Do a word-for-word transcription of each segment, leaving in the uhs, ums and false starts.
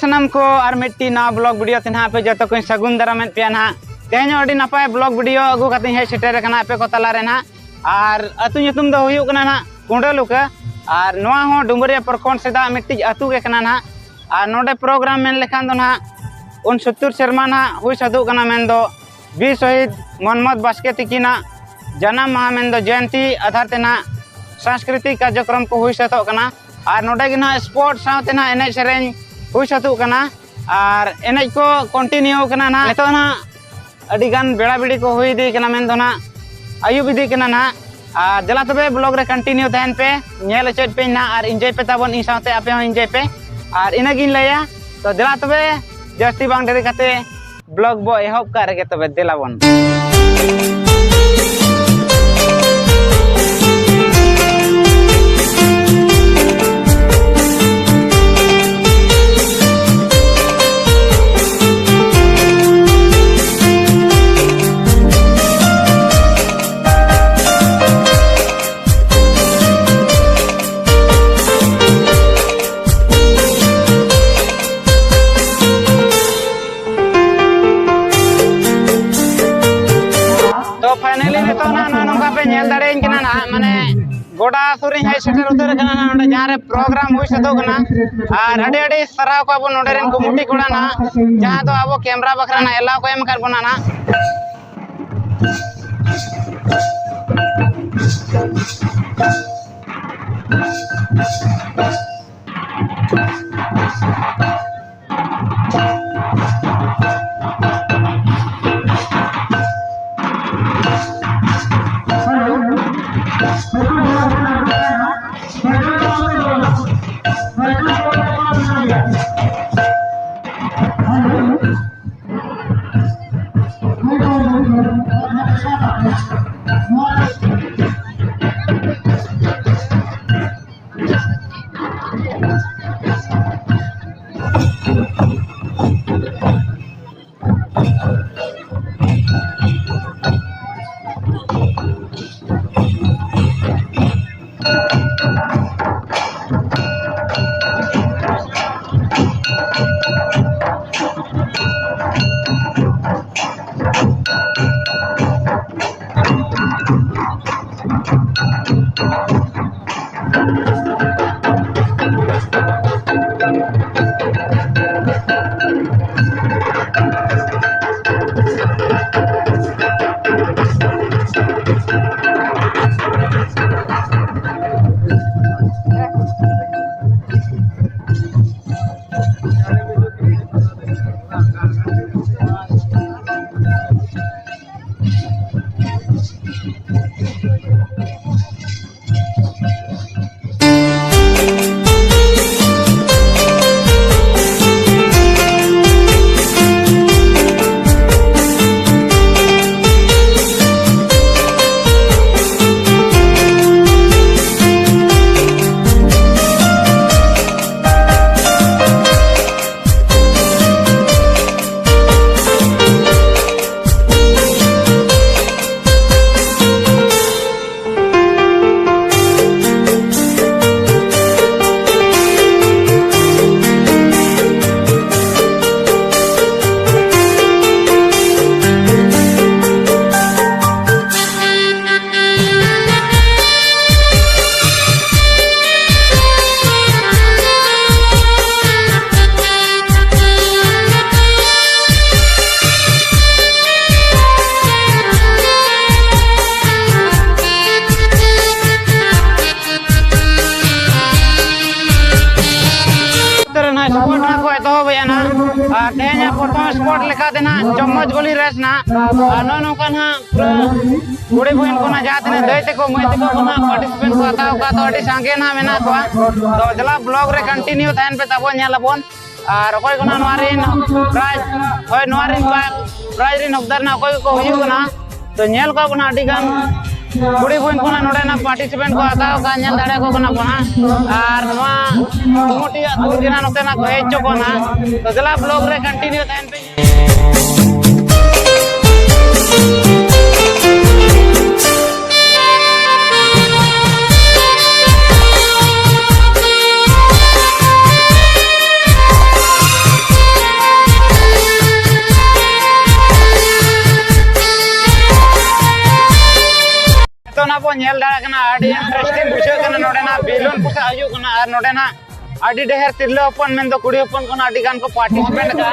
ᱥᱟᱱᱟᱢ ᱠᱚ ᱟᱨ ᱢᱤᱫᱴᱤᱡ ᱱᱟᱣᱟ ᱵᱞᱚᱜ ᱵᱷᱤᱰᱤᱭᱳ ᱛᱮ ᱱᱟᱦᱟᱜ ᱟᱯᱮ ᱡᱚᱛᱚ ᱠᱚᱧ ᱥᱟᱹᱜᱩᱱ ᱫᱟᱨᱟᱢᱮᱫ ᱯᱮᱭᱟ ᱱᱟᱦᱟᱜ᱾ ᱛᱮᱦᱮᱧ ᱦᱚᱸ ᱟᱹᱰᱤ ᱱᱟᱯᱟᱭ ᱵᱞᱚᱜ ᱵᱷᱤᱰᱤᱭᱳ ᱟᱹᱜᱩ ᱠᱟᱛᱮᱧ ᱦᱮᱡ ᱥᱮᱴᱮᱨ ᱟᱠᱟᱱᱟ ᱟᱯᱮ ᱠᱚ ᱛᱟᱞᱟᱨᱮ ᱱᱟᱦᱟᱜ᱾ ᱟᱨ ᱟᱹᱛᱩ ᱧᱩᱛᱩᱢ ᱫᱚ ᱦᱩᱭᱩᱜ ᱠᱟᱱᱟ ᱱᱟᱦᱟᱜ ᱠᱩᱸᱰᱟᱹᱞᱩᱠᱟᱹ᱾ ᱟᱨ ᱱᱚᱣᱟ ᱦᱚᱸ ᱰᱩᱢᱵᱩᱨᱤᱭᱟᱹ ᱯᱨᱚᱠᱷᱚᱸᱰ ᱥᱮᱫᱟᱜ ᱢᱤᱫᱴᱤᱡ ᱟᱹᱛᱩ ᱜᱮ ᱠᱟᱱᱟ ᱱᱟᱦᱟᱜ᱾ ᱟᱨ ᱱᱚᱰᱮ ᱯᱨᱳᱜᱨᱟᱢ ᱢᱮᱱ ᱞᱮᱠᱷᱟᱱ ᱫᱚ ᱱᱟᱦᱟᱜ ᱩᱱ ᱥᱳᱛᱛᱳᱨ ᱥᱮᱨᱢᱟ ᱱᱟᱦᱟᱜ ᱦᱩᱭ ᱥᱟᱹᱛᱚᱜ ᱠᱟᱱᱟ, ᱢᱮᱱᱫᱚ ᱵᱤᱨ ᱥᱚᱦᱤᱫ ᱢᱚᱱᱢᱚᱛ ᱵᱟᱥᱠᱮ ᱛᱤᱠᱤᱱᱟᱜ ᱡᱟᱱᱟᱢ ᱢᱟᱦᱟ, ᱢᱮᱱᱫᱚ ᱡᱚᱭᱚᱱᱛᱤ ᱟᱫᱷᱟᱨ ᱛᱮ ᱱᱟᱦᱟᱜ ᱥᱟᱝᱥᱠᱨᱤᱛᱤᱠ ᱠᱟᱨᱡᱚᱠᱨᱚᱢ ᱠᱚ ᱦᱩᱭ ᱥᱟᱹᱛᱚᱜ ᱠᱟᱱᱟ᱾ ᱟᱨ ᱱᱚᱰᱮ ᱜᱮ ᱱᱟᱦᱟᱜ ᱥᱯᱳᱨᱴᱥ ᱥᱟᱶᱛᱮ ᱱᱟᱦᱟᱜ ᱮᱱᱮᱡ ᱥᱮᱨᱮᱧ ᱦᱩᱭ ᱥᱟᱹᱛᱚᱜ ᱠᱟᱱᱟ᱾ ᱟᱨ ᱮᱱᱮᱡ ᱠᱚ ᱠᱚᱱᱴᱤᱱᱤᱭᱩ ᱠᱟᱱᱟ ᱱᱟᱦᱟᱜ᱾ ᱱᱤᱛᱚᱜ ᱱᱟᱦᱟᱜ ᱟᱹᱰᱤ ᱜᱟᱱ ᱵᱮᱲᱟ ᱵᱮᱲᱤ ᱠᱚ ᱦᱩᱭ ᱤᱫᱤ ᱠᱟᱱᱟ, ᱢᱮᱱᱫᱚ ᱱᱟᱦᱟᱜ ᱟᱹᱭᱩᱵ ᱤᱫᱤ ᱠᱟᱱᱟ ᱱᱟᱦᱟᱜ᱾ ᱟᱨ ᱫᱮᱞᱟ ᱛᱚᱵᱮ ᱵᱞᱚᱜ ᱨᱮ ᱠᱚᱱᱴᱤᱱᱤᱭᱩ ᱛᱟᱦᱮᱱ ᱯᱮ, ᱧᱮᱞ ᱦᱚᱪᱚᱭᱮᱫ ᱯᱮᱭᱟᱹᱧ ᱱᱟᱦᱟᱜ ᱟᱨ ᱤᱱᱡᱚᱭ ᱯᱮ ᱛᱟᱵᱚᱱ, ᱤᱧ ᱥᱟᱶᱛᱮ ᱟᱯᱮ ᱦᱚᱸ ᱤᱱᱡᱚᱭ ᱯᱮ᱾ ᱟᱨ ᱤᱱᱟᱹᱜᱤᱧ ᱞᱟᱹᱭᱟ, ᱛᱚ ᱫᱮᱞᱟ ᱛᱚᱵᱮ ᱡᱟᱹᱥᱛᱤ ᱵᱟᱝ ᱰᱮᱨᱤ ᱠᱟᱛᱮ ᱵᱞᱚᱜ ᱵᱚ ᱮᱦᱚᱵ ᱠᱟᱜ ᱨᱮᱜᱮ ᱛᱚᱵᱮ, ᱫᱮᱞᱟ ᱵᱚᱱ᱾ ᱛᱚ finally ᱱᱤᱛᱚᱜ ᱱᱟᱜ ᱱᱚᱜᱼᱚ ᱱᱚᱝᱠᱟ ᱯᱮ ᱧᱮᱞ ᱫᱟᱲᱮᱭᱟᱹᱧ ᱠᱟᱱᱟ ᱱᱟᱜ, ᱢᱟᱱᱮ ᱜᱚᱰᱟ ᱥᱩᱨ ᱨᱤᱧ ᱦᱮᱡ ᱥᱮᱴᱮᱨ ᱩᱛᱟᱹᱨ ᱟᱠᱟᱱᱟ ᱱᱟᱜ, ᱚᱸᱰᱮ ᱡᱟᱦᱟᱸ ᱨᱮ ᱯᱨᱳᱜᱨᱟᱢ ᱦᱩᱭ ᱥᱟᱹᱛᱚᱜ ᱠᱟᱱᱟ᱾ ᱟᱨ ᱟᱹᱰᱤ ᱟᱹᱰᱤ ᱥᱟᱨᱦᱟᱣ ᱠᱚᱣᱟ ᱵᱚᱱ ᱱᱚᱰᱮ ᱨᱮᱱ ᱠᱚᱢᱤᱴᱤ ᱠᱚᱲᱟ ᱱᱟᱜ, ᱡᱟᱦᱟᱸ ᱫᱚ ᱟᱵᱚ ᱠᱮᱢᱨᱟ ᱵᱟᱠᱷᱨᱟ ᱱᱟᱜ ᱮᱞᱟᱣ ᱠᱚ ᱮᱢ ᱟᱠᱟᱫ ᱵᱚᱱᱟ ᱱᱟᱜ᱾ ᱨᱮᱱᱟᱜ ᱥᱯᱳᱨᱴ ᱱᱟᱜ ᱠᱚ ᱮᱛᱚᱦᱚᱵ ᱮᱜᱼᱟ ᱱᱟᱜ᱾ ᱟᱨ ᱛᱮᱦᱮᱧᱟᱜ ᱯᱨᱚᱛᱷᱚᱢ ᱥᱯᱳᱨᱴ ᱞᱮᱠᱟᱛᱮ ᱱᱟᱜ ᱪᱚᱢᱚᱪ ᱜᱩᱞᱤ ᱨᱮᱥ ᱱᱟᱜ᱾ ᱟᱨ ᱱᱚᱜᱼᱚ ᱱᱚᱝᱠᱟ ᱱᱟᱜ ᱯᱩᱨᱟᱹ ᱠᱩᱲᱤ ᱵᱚᱭᱤᱱ ᱠᱚ ᱱᱟᱜ ᱡᱟᱦᱟᱸ ᱛᱤᱱᱟᱹᱜ ᱫᱟᱹᱭ ᱛᱟᱠᱚ ᱢᱟᱹᱭ ᱛᱟᱠᱚ ᱠᱚ ᱱᱟᱜ ᱯᱟᱨᱴᱤᱥᱤᱯᱮᱱᱴ ᱠᱚ ᱦᱟᱛᱟᱣ ᱟᱠᱟᱫ ᱫᱚ ᱟᱹᱰᱤ ᱥᱟᱸᱜᱮ ᱱᱟᱜ ᱢᱮᱱᱟᱜ ᱠᱚᱣᱟ᱾ ᱛᱚ ᱡᱮᱞᱟ ᱵᱞᱚᱜ ᱨᱮ ᱠᱚᱱᱴᱤᱱᱤᱭᱩ ᱛᱟᱦᱮᱱ ᱯᱮ ᱛᱟᱵᱚᱱ, ᱧᱮᱞ ᱟᱵᱚᱱ᱾ ᱟᱨ ᱚᱠᱚᱭ ᱠᱚ ᱱᱟᱜ ᱱᱚᱣᱟ ᱨᱮᱱ ᱯᱨᱟᱭᱤᱡᱽ, ᱦᱳᱭ, ᱱᱚᱣᱟ ᱨᱮᱱ ᱯᱨᱟᱭᱤᱡᱽ ᱨᱮᱱ ᱦᱚᱠᱫᱟᱨ ᱱᱟᱜ ᱚᱠᱚᱭ ᱠᱚᱠᱚ ᱦᱩᱭᱩᱜ ᱠᱟᱱᱟ, ᱛᱚ ᱧᱮᱞ ᱠᱚᱣᱟ ᱵᱚᱱ ᱟᱹᱰᱤ ᱜᱟᱱ ᱠᱩᱲᱤ ᱵᱚᱭᱤᱱ ᱠᱚ ᱱᱟᱜ ᱱᱚᱰᱮ ᱱᱟᱜ ᱯᱟᱨᱴᱤᱥᱤᱯᱮᱱᱴ ᱠᱚ ᱦᱟᱛᱟᱣ ᱟᱠᱟᱫ, ᱧᱮᱞ ᱫᱟᱲᱮᱭᱟᱠᱚ ᱠᱟᱱᱟ ᱵᱚᱱ ᱦᱟᱸᱜ᱾ ᱟᱨ ᱱᱚᱣᱟ ᱠᱚᱢᱤᱴᱤᱭᱟᱜ ᱛᱩᱨ ᱜᱮ ᱱᱟᱜ ᱱᱚᱛᱮ ᱱᱟᱜ ᱠᱚ ᱦᱮᱡ ᱦᱚᱪᱚ ᱠᱚᱣᱟ ᱱᱟᱜ᱾ ᱛᱚ ᱫᱮᱞᱟ ᱵᱞᱚᱜ ᱨᱮ ᱠᱚᱱᱴᱤᱱᱤᱭᱩ ᱛᱟᱦᱮᱱ ᱯᱮ᱾ ᱱᱤᱛᱚᱜ ᱱᱟᱜ ᱵᱚᱱ ᱧᱮᱞ ᱫᱟᱲᱮᱭᱟᱜ ᱠᱟᱱᱟ, ᱟᱹᱰᱤ ᱤᱱᱴᱟᱨᱮᱥᱴᱤᱝ ᱵᱩᱡᱷᱟᱹᱜ ᱠᱟᱱᱟ᱾ ᱱᱚᱰᱮᱱᱟᱜ ᱵᱮᱞᱩᱱ ᱠᱚ ᱥᱟᱵ ᱦᱩᱭᱩᱜ ᱠᱟᱱᱟ ᱟᱨ ᱱᱚᱰᱮᱱᱟᱜ ᱟᱹᱰᱤ ᱰᱷᱮᱨ ᱛᱤᱨᱞᱟᱹ ᱦᱚᱯᱚᱱ ᱢᱮᱱᱫᱚ ᱠᱩᱲᱤ ᱦᱚᱯᱚᱱ ᱠᱷᱚᱱ ᱟᱹᱰᱤ ᱜᱟᱱ ᱠᱚ ᱯᱟᱨᱴᱤᱥᱤᱯᱮᱴ ᱟᱠᱟᱫᱼᱟ᱾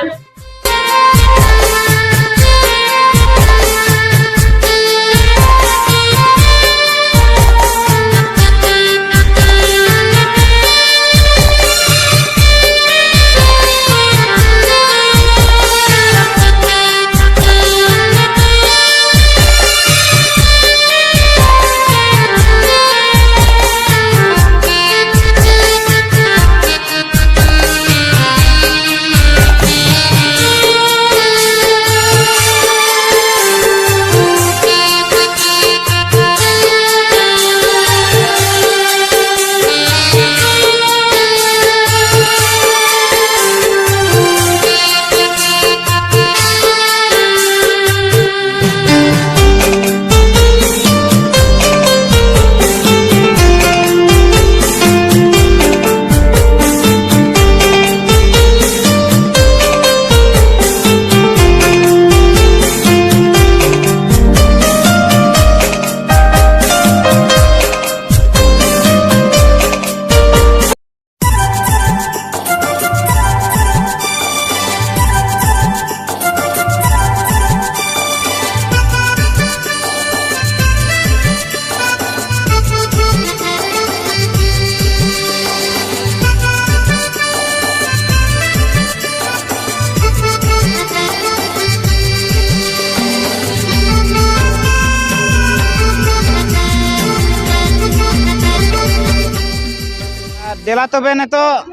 ᱫᱮᱞᱟ ᱛᱚᱵᱮ ᱱᱤᱛᱚᱜ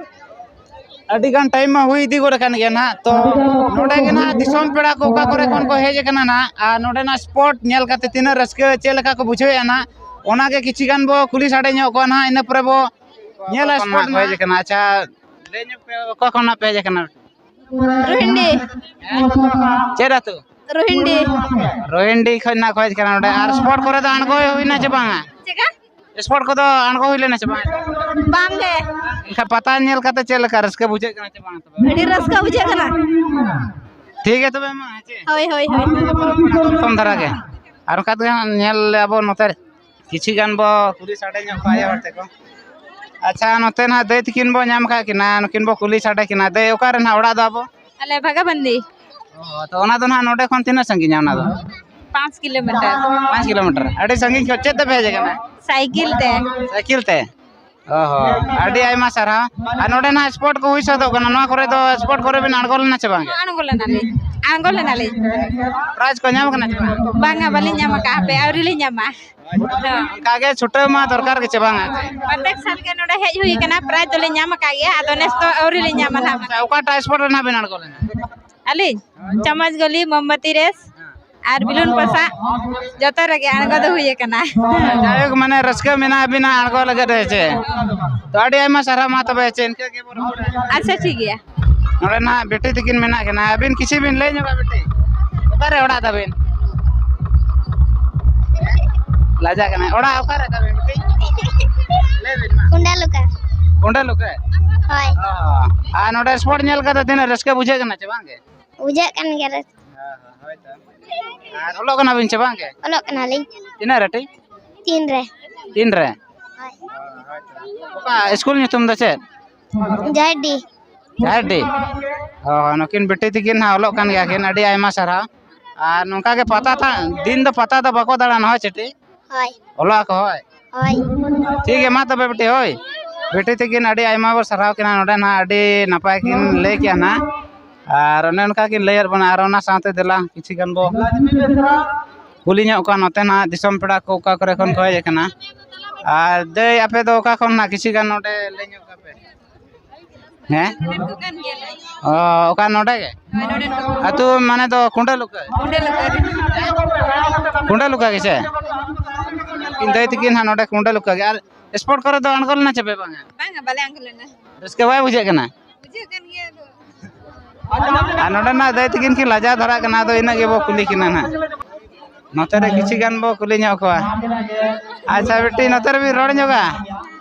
ᱟᱹᱰᱤ ᱜᱟᱱ ᱴᱟᱭᱤᱢ ᱢᱟ ᱦᱩᱭ ᱤᱫᱤ ᱜᱚᱫ ᱟᱠᱟᱱ ᱜᱮᱭᱟ ᱱᱟᱦᱟᱜ᱾ ᱛᱚ ᱱᱚᱰᱮ ᱜᱮ ᱱᱟᱦᱟᱜ ᱫᱤᱥᱚᱢ ᱯᱮᱲᱟ ᱠᱚ ᱚᱠᱟ ᱠᱚᱨᱮ ᱠᱷᱚᱱ ᱠᱚ ᱦᱮᱡ ᱟᱠᱟᱱᱟ ᱱᱟᱦᱟᱜ, ᱟᱨ ᱱᱚᱰᱮᱱᱟᱜ ᱥᱯᱚᱴ ᱧᱮᱞ ᱠᱟᱛᱮ ᱛᱤᱱᱟᱹᱜ ᱨᱟᱹᱥᱠᱟᱹ ᱪᱮᱫ ᱞᱮᱠᱟ ᱠᱚ ᱵᱩᱡᱷᱟᱹᱣᱮᱫᱼᱟ ᱱᱟᱦᱟᱜ, ᱚᱱᱟᱜᱮ ᱠᱤᱪᱷᱤ ᱜᱟᱱ ᱵᱚ ᱠᱩᱞᱤ ᱥᱟᱰᱮ ᱧᱚᱜ ᱠᱚᱣᱟ ᱱᱟᱦᱟᱜ᱾ ᱤᱱᱟᱹ ᱯᱚᱨᱮ ᱵᱚ ᱧᱮᱞᱟ ᱚᱠᱟ ᱠᱷᱚᱱ ᱥᱯᱚᱴ ᱱᱟᱦᱟᱜ ᱠᱚ ᱦᱮᱡ ᱱᱟᱦᱟᱜ᱾ ᱟᱠᱟᱱᱟ? ᱟᱪᱪᱷᱟ, ᱞᱟᱹᱭ ᱧᱚᱜ ᱯᱮ, ᱚᱠᱟ ᱠᱷᱚᱱ ᱱᱟᱦᱟᱜ ᱯᱮ ᱦᱮᱡ ᱟᱠᱟᱱᱟ? ᱨᱳᱦᱤᱱᱰᱤ᱾ ᱪᱮᱫ ᱟᱹᱛᱩ? ᱨᱳᱦᱤᱱᱰᱤ᱾ ᱨᱳᱦᱤᱱᱰᱤ ᱠᱷᱚᱱ ᱱᱟᱦᱟᱜ ᱠᱚ ᱦᱮᱡ ᱟᱠᱟᱱᱟ ᱱᱚᱰᱮ᱾ ᱟᱨ ᱥᱯᱚᱴ ᱠᱚᱨᱮ ᱫᱚ ᱟᱬᱜᱚ ᱦᱩᱭᱱᱟ ᱪᱮ ᱵᱟᱝᱟ? ᱪᱮᱫᱠᱟ? ᱥᱯᱚᱴ ᱠᱚᱫᱚ ᱟᱬᱜᱚ ᱦᱩᱭ ᱞᱮᱱᱟ ᱪᱮ ᱵᱟᱝ? ᱵᱟᱝ ᱜᱮ᱾ ᱮᱱᱠᱷᱟᱱ ᱯᱟᱛᱟ ᱧᱮᱞ ᱠᱟᱛᱮ ᱪᱮᱫ ᱞᱮᱠᱟ ᱨᱟᱹᱥᱠᱟᱹ ᱵᱩᱡᱷᱟᱹᱜ ᱠᱟᱱᱟ ᱪᱮ ᱵᱟᱝ ᱛᱚᱵᱮ? ᱟᱹᱰᱤ ᱨᱟᱹᱥᱠᱟᱹ ᱵᱩᱡᱷᱟᱹᱜ ᱠᱟᱱᱟ᱾ ᱴᱷᱤᱠ ᱜᱮᱭᱟ ᱛᱚᱵᱮ ᱢᱟ, ᱦᱮᱸ ᱪᱮ? ᱦᱳᱭ, ᱦᱳᱭ, ᱦᱳᱭ᱾ ᱠᱚᱢ ᱫᱷᱟᱨᱟ ᱜᱮ᱾ ᱟᱨ ᱚᱱᱠᱟ ᱛᱮᱜᱮ ᱦᱟᱸᱜ ᱧᱮᱞ ᱞᱮ ᱟᱵᱚ ᱱᱚᱛᱮ ᱨᱮ᱾ ᱠᱤᱪᱷᱩ ᱜᱟᱱ ᱵᱚ ᱠᱩᱞᱤ ᱥᱟᱰᱮ ᱧᱚᱜ ᱠᱚᱣᱟ ᱟᱭᱳ ᱦᱚᱲ ᱛᱮᱠᱚ᱾ ᱟᱪᱪᱷᱟ, ᱱᱚᱛᱮ ᱱᱟᱦᱟᱜ ᱫᱟᱹᱭ ᱛᱟᱹᱠᱤᱱ ᱵᱚ ᱧᱟᱢ ᱠᱟᱜ ᱠᱤᱱᱟ, ᱱᱩᱠᱤᱱ ᱵᱚ ᱠᱩᱞᱤ ᱥᱟᱰᱮ ᱠᱤᱱᱟ᱾ ᱫᱟᱹᱭ, ᱚᱠᱟ ᱨᱮ ᱱᱟᱦᱟᱜ ᱚᱲᱟᱜ ᱫᱚ ᱟᱵᱚ? ᱟᱞᱮ ᱵᱷᱟᱜᱟᱵᱟᱱᱫᱤ᱾ ᱚ, ᱛᱚ ᱚᱱᱟ ᱫᱚ ᱱᱟᱦᱟᱜ ᱱᱚᱰᱮ ᱠᱷᱚᱱ ᱛᱤᱱᱟᱹᱜ ᱥᱟᱺᱜᱤᱧᱟ ᱚᱱᱟ ᱫᱚ? ᱯᱟᱸᱪ ᱠᱤᱞᱳᱢᱤᱴᱟᱨ᱾ ᱯᱟᱸᱪ ᱠᱤᱞᱳᱢᱤᱴᱟᱨ᱾ ᱟᱹᱰᱤ ᱥᱟᱺᱜᱤᱧ ᱠᱷᱚᱱ ᱪᱮᱫ ᱛᱮᱯᱮ ᱦᱮᱡ ᱟᱠᱟᱱᱟ? ᱥᱟᱭᱠᱮᱞ ᱛᱮ᱾ ᱥᱟᱭᱠᱮᱞ ᱛᱮ? ᱚ ᱦᱚᱸ, ᱟᱹᱰᱤ ᱟᱭᱢᱟ ᱥᱟᱨᱦᱟᱣ᱾ ᱟᱨ ᱱᱚᱰᱮ ᱱᱟᱦᱟᱜ ᱥᱯᱳᱨᱴ ᱠᱚ ᱦᱩᱭ ᱥᱟᱹᱛᱚᱜ ᱠᱟᱱᱟ, ᱱᱚᱣᱟ ᱠᱚᱨᱮ ᱫᱚ ᱥᱯᱳᱨᱴ ᱠᱚᱨᱮ ᱵᱤᱱ ᱟᱬᱜᱚ ᱞᱮᱱᱟ ᱪᱮ ᱵᱟᱝ? ᱟᱬᱜᱚ ᱞᱮᱱᱟᱞᱤᱧ, ᱟᱬᱜᱚ ᱞᱮᱱᱟᱞᱤᱧ᱾ ᱯᱨᱟᱭᱤᱡᱽ ᱠᱚ ᱧᱟᱢ ᱠᱟᱱᱟ ᱪᱮ ᱵᱟᱝ? ᱵᱟᱝᱟ, ᱵᱟᱹᱞᱤᱧ ᱧᱟᱢ ᱟᱠᱟᱫᱼᱟ, ᱦᱟᱯᱮ ᱟᱹᱣᱨᱤ ᱞᱤᱧ ᱧᱟᱢᱟ᱾ ᱚᱱᱠᱟ ᱜᱮ ᱪᱷᱩᱴᱟᱹᱣ ᱢᱟ ᱫᱚᱨᱠᱟᱨ ᱜᱮ ᱪᱮ ᱵᱟᱝᱟ? ᱯᱨᱚᱛᱮᱠ ᱥᱟᱞ ᱜᱮ ᱱᱚᱰᱮ ᱦᱮᱡ ᱦᱩᱭ ᱟᱠᱟᱱᱟ, ᱯᱨᱟᱭᱤᱡᱽ ᱫᱚᱞᱤᱧ ᱧᱟᱢ ᱟᱠᱟᱫ ᱜᱮᱭᱟ, ᱟᱫᱚ ᱱᱮᱥ ᱫᱚ ᱟᱹᱣᱨᱤ ᱞᱤᱧ ᱧᱟᱢᱟ ᱱᱟᱦᱟᱜ᱾ ᱟᱪᱪᱷᱟ, ᱚᱠᱟᱴᱟᱜ ᱥᱯᱳᱨᱴ ᱨᱮ ᱱᱟᱦᱟᱜ ᱵᱤᱱ ᱟᱬᱜᱚ ᱞᱮᱱᱟ? ᱟᱹᱞᱤᱧ ᱪᱟᱢᱚᱪ ᱜᱚᱞᱤ, ᱢᱳᱢᱵᱟᱛᱤ ᱨᱮᱥ ᱟᱨ ᱵᱤᱞᱩᱱ ᱯᱚᱥᱟᱜ, ᱡᱚᱛᱚ ᱨᱮᱜᱮ ᱟᱬᱜᱚ ᱫᱚ ᱦᱩᱭ ᱟᱠᱟᱱᱟ᱾ ᱡᱟᱭᱦᱳᱠ, ᱢᱟᱱᱮ ᱨᱟᱹᱥᱠᱟᱹ ᱢᱮᱱᱟᱜ ᱵᱤᱱᱟ ᱟᱬᱜᱚ ᱞᱟᱹᱜᱤᱫ ᱨᱮ ᱪᱮ? ᱛᱚ ᱟᱹᱰᱤ ᱟᱭᱢᱟ ᱥᱟᱨᱦᱟᱣ, ᱢᱟ ᱛᱚᱵᱮ ᱪᱮ ᱤᱱᱠᱟᱹ ᱜᱮ ᱵᱚᱱ ᱨᱚᱯᱚᱲᱟ᱾ ᱟᱪᱪᱷᱟ, ᱴᱷᱤᱠ ᱜᱮᱭᱟ᱾ ᱱᱚᱰᱮ ᱱᱟᱦᱟᱜ ᱵᱤᱴᱤ ᱛᱟᱹᱠᱤᱱ ᱢᱮᱱᱟᱜ ᱠᱤᱱᱟ, ᱟᱹᱵᱤᱱ ᱠᱤᱪᱷᱩ ᱵᱤᱱ ᱞᱟᱹᱭ ᱧᱚᱜᱟ ᱵᱤᱴᱤ, ᱚᱠᱟᱨᱮ ᱚᱲᱟᱜ ᱛᱟᱵᱤᱱ? ᱞᱟᱡᱟᱜ ᱠᱟᱱᱟᱭ, ᱚᱲᱟᱜ ᱚᱠᱟᱨᱮ ᱛᱟᱵᱤᱱ ᱵᱤᱴᱤ? ᱞᱟᱹᱭ ᱵᱤᱱ ᱢᱟ᱾ ᱠᱩᱸᱰᱟᱹᱞᱩᱠᱟ᱾ ᱠᱩᱸᱰᱟᱹᱞᱩᱠᱟ? ᱦᱳᱭ᱾ ᱚ, ᱟᱨ ᱱᱚᱰᱮ ᱥᱯᱳᱨᱴ ᱧᱮᱞ ᱠᱟᱛᱮ ᱛᱤᱱᱟᱹᱜ ᱨᱟᱹᱥᱠᱟᱹ ᱵᱩᱡᱷᱟᱹᱜ ᱠᱟᱱᱟ ᱪᱮ ᱵᱟᱝ ᱜᱮ? ᱵᱩᱡᱷᱟᱹᱜ ᱠᱟᱱ ᱜᱮᱭᱟ ᱨᱟᱹᱥᱠᱟᱹ᱾ ᱦᱳᱭ ᱛᱚ᱾ ᱟᱨ ᱚᱞᱚᱜ ᱠᱟᱱᱟ ᱵᱤᱱ ᱪᱮ ᱵᱟᱝ ᱜᱮ? ᱚᱞᱚᱜ ᱠᱟᱱᱟᱞᱤᱧ᱾ ᱛᱤᱱᱟᱹᱜ ᱨᱮ ᱴᱤ? ᱛᱤᱱ ᱨᱮ᱾ ᱛᱤᱱ ᱨᱮ? ᱦᱳᱭ᱾ ᱚᱠᱟ ᱥᱠᱩᱞ ᱧᱩᱛᱩᱢ ᱫᱚ ᱪᱮᱫ? ᱡᱟᱦᱮᱨᱰᱤ᱾ ᱡᱟᱦᱮᱨᱰᱤ? ᱚ, ᱱᱩᱠᱤᱱ ᱵᱤᱴᱤ ᱛᱟᱹᱠᱤᱱ ᱦᱟᱸᱜ ᱚᱞᱚᱜ ᱠᱟᱱ ᱜᱮᱭᱟ ᱠᱤᱱ, ᱟᱹᱰᱤ ᱟᱭᱢᱟ ᱥᱟᱨᱦᱟᱣ᱾ ᱟᱨ ᱱᱚᱝᱠᱟ ᱜᱮ ᱯᱟᱛᱟ ᱛᱟ-, ᱫᱤᱱ ᱫᱚ ᱯᱟᱛᱟ ᱫᱚ ᱵᱟᱠᱚ ᱫᱟᱬᱟᱱᱟ, ᱦᱳᱭ ᱪᱮᱴᱤ? ᱦᱳᱭ᱾ ᱚᱞᱚᱜ ᱟᱠᱚ, ᱦᱳᱭ᱾ ᱦᱳᱭ᱾ ᱴᱷᱤᱠ ᱜᱮᱭᱟ, ᱢᱟ ᱛᱚᱵᱮ ᱵᱤᱴᱤ, ᱦᱳᱭ᱾ ᱵᱤᱴᱤ ᱛᱟᱹᱠᱤᱱ ᱟᱹᱰᱤ ᱟᱭᱢᱟ ᱵᱚ ᱥᱟᱨᱦᱟᱣ ᱠᱤᱱᱟ, ᱱᱚᱰᱮ ᱱᱟᱦᱟᱜ ᱟᱹᱰᱤ ᱱᱟᱯᱟᱭ ᱠᱤᱱ ᱞᱟᱹᱭ ᱠᱮᱜᱼᱟ ᱱᱟᱦᱟᱜ᱾ ᱟᱨ ᱚᱱᱮ ᱚᱱᱠᱟ ᱠᱤᱱ ᱞᱟᱹᱭᱟᱫ ᱵᱚᱱᱟ, ᱟᱨ ᱚᱱᱟ ᱥᱟᱶᱛᱮ ᱫᱮᱞᱟ ᱠᱤᱪᱷᱩ ᱜᱟᱱ ᱵᱚ ᱠᱩᱞᱤ ᱧᱚᱜ ᱠᱚᱣᱟ ᱱᱚᱛᱮ ᱱᱟᱦᱟᱜ ᱫᱤᱥᱚᱢ ᱯᱮᱲᱟ ᱠᱚ ᱚᱠᱟ ᱠᱚᱨᱮ ᱠᱷᱚᱱ ᱠᱚ ᱦᱮᱡ ᱟᱠᱟᱱᱟ᱾ ᱟᱨ ᱫᱟᱹᱭ, ᱟᱯᱮ ᱫᱚ ᱚᱠᱟ ᱠᱷᱚᱱ ᱱᱟᱦᱟᱜ ᱠᱤᱪᱷᱩ ᱜᱟᱱ ᱱᱚᱰᱮ ᱞᱟᱹᱭ ᱧᱚᱜ ᱠᱟᱜ ᱯᱮ? ᱦᱮᱸ? ᱱᱚᱰᱮᱱ ᱠᱚ ᱠᱟᱱ ᱜᱮᱭᱟᱞᱮ᱾ ᱚ, ᱚᱠᱟ ᱱᱚᱰᱮ ᱜᱮ? ᱦᱳᱭ, ᱱᱚᱰᱮᱱ ᱠᱚ᱾ ᱟᱹᱛᱩ ᱢᱟᱱᱮ ᱫᱚ ᱠᱩᱸᱰᱟᱹᱞᱩᱠᱟ? ᱠᱩᱸᱰᱟᱹᱞᱩᱠᱟ ᱨᱮᱱ᱾ ᱠᱩᱸᱰᱟᱹᱞᱩᱠᱟ ᱜᱮ ᱥᱮ? ᱤᱧ ᱫᱟᱹᱭ ᱛᱟᱹᱠᱤᱱ ᱦᱟᱸᱜ ᱱᱚᱰᱮ ᱠᱩᱸᱰᱟᱹᱞᱩᱠᱟ ᱜᱮ᱾ ᱟᱨ ᱥᱯᱳᱨᱴ ᱠᱚᱨᱮ ᱫᱚ ᱟᱬᱜᱚ ᱞᱮᱱᱟ ᱪᱮ ᱯᱮ ᱵᱟᱝᱟ? ᱵᱟᱝᱟ, ᱵᱟᱞᱮ ᱟᱬᱜᱚ ᱞᱮᱱᱟ᱾ ᱨᱟᱹᱥᱠᱟᱹ ᱵᱟᱭ ᱵᱩᱡᱷᱟᱹᱜ ᱠᱟᱱᱟ? ᱵᱩᱡᱷᱟᱹᱜ ᱠᱟᱱ ᱜᱮᱭᱟ ᱟᱫᱚ᱾ ᱟᱨ ᱱᱚᱰᱮᱱᱟᱜ ᱫᱟᱹᱭ ᱛᱟᱹᱠᱤᱱ ᱠᱤᱱ ᱞᱟᱡᱟᱣ ᱫᱷᱟᱨᱟᱜ ᱠᱟᱱᱟ, ᱟᱫᱚ ᱤᱱᱟᱹᱜ ᱜᱮᱵᱚ ᱠᱩᱞᱤ ᱠᱤᱱᱟ ᱱᱟᱦᱟᱜ᱾ ᱱᱚᱛᱮ ᱨᱮ ᱠᱤᱪᱷᱩ ᱜᱟᱱ ᱵᱚ ᱠᱩᱞᱤ ᱧᱚᱜ ᱠᱚᱣᱟ᱾ ᱟᱪᱪᱷᱟ ᱵᱤᱴᱤ, ᱱᱚᱛᱮ ᱨᱮᱵᱤᱱ ᱨᱚᱲ ᱧᱚᱜᱟ?